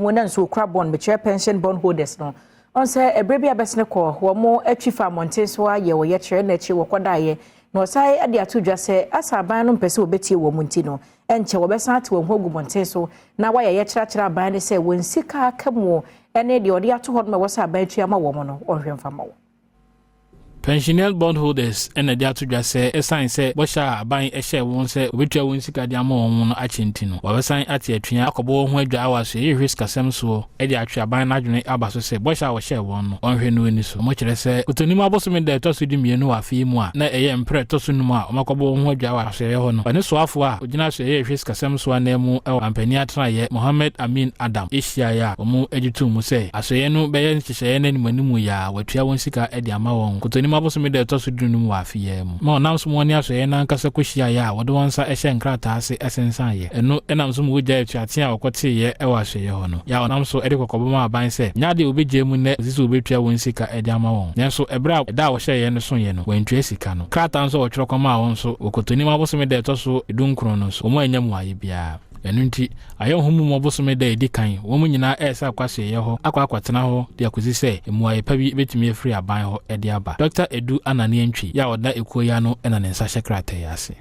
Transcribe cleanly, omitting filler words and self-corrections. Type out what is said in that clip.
mu na nso okura bond, mekyerɛ pension bond holders no, ɔn sɛ ɛberɛ bi a bɛsene kɔ wɔn atwi fa mmɔnten so ayɛ wɔyɛ kyerɛ n'akyi wɔkɔdaeɛ na ɔsan de ato dwa sɛ asa aban no mpɛ sɛ wɔbɛtie wɔn mu nti no, ɛnkyɛ wɔbɛsan ate wɔn ho agu mmɔnten so na wɔayɛ yɛkyerɛkyerɛ aban no sɛ wɔn sika aka mu ne deɛ ɔde ato hɔ no ma ɛwɔ sɛ aban tua ma wɔn no, ɔnhwɛ mfa ma wɔn. Pensioner bondholders na de ato dwa sɛ ɛsiane sɛ bɔhyɛ a aban hyɛɛ wɔn sɛ wɔbɛtua wɔn sika de ama wɔn no akyɛ nti no, wɔbɛsan ate atua akɔbɔ wɔn ho adwa wɔ asoɛeɛ hwɛ sikasɛm soɔ de atwe aban no adwene aba so sɛ bɔhyɛ a wɔhyɛɛ wɔn no, wɔnhwɛ no ani so. Wɔkyerɛ sɛ Kotonimu abosome da a ɛtɔ so 12 wɔ afe yi mu a na ɛyɛ mprɛ ɛtɔ so num a wɔakɔbɔ wɔn ho adwa wɔ asoɛeɛ hɔ no, wɔne soafoɔ a ɔgyina asoɛeɛ hwɛ sikasɛm so ananmu wɔ mampanin atenaeɛ, Mohammed Amin Adam, hyiaeɛ a wɔgye too mu sɛ asoɛeɛ no bɛyɛ nhyehyɛeɛ no animanimu yɛ a wɔatua wɔn sika de ama wɔn Kotonimu abosome da a ɛtɔ so 15 wɔ afe yi ara mu, ma ɔnam so ma wɔne asoɛeɛ no ankasa kɔhyiaeɛ a wɔde wɔn nsa hyɛɛ nkrataa ase sensaneeɛ. Ɛno nam so ma wɔgyaee atuateɛ a wɔkɔteeɛ wɔ asoɛeɛ hɔ no. Yɛ a ɔnam so de kɔkɔbɔ maa aban sɛ, nyɛ adeɛ a wɔbɛgyae mu nnɛ kɔsi sɛ wɔbɛtua wɔn sika de ama wɔn. Nanso ɛberɛ a ɛda a wɔhyɛeɛ no soeɛ no, wɔantua sika no. Krataa nso a wɔtwerɛ kɔmaa wɔn nso wɔ Kotonimu abosome da a ɛtɔ so 19 no nso, wɔannya mmuaeɛ biara. Ɛno nti, Ayɛwohomummɔ bosome da a ɛdi kan, wɔn nyinaa resa akɔ asoɛeɛ hɔ akɔ akɔtena hɔ de akɔsi sɛ mmuaeɛ pa bi bɛtumi afiri aban hɔ de aba. Dɔkta Adu Anane Antwi yi a ɔda ekuo yi ano na ne nsa hyɛ krataa yi ase.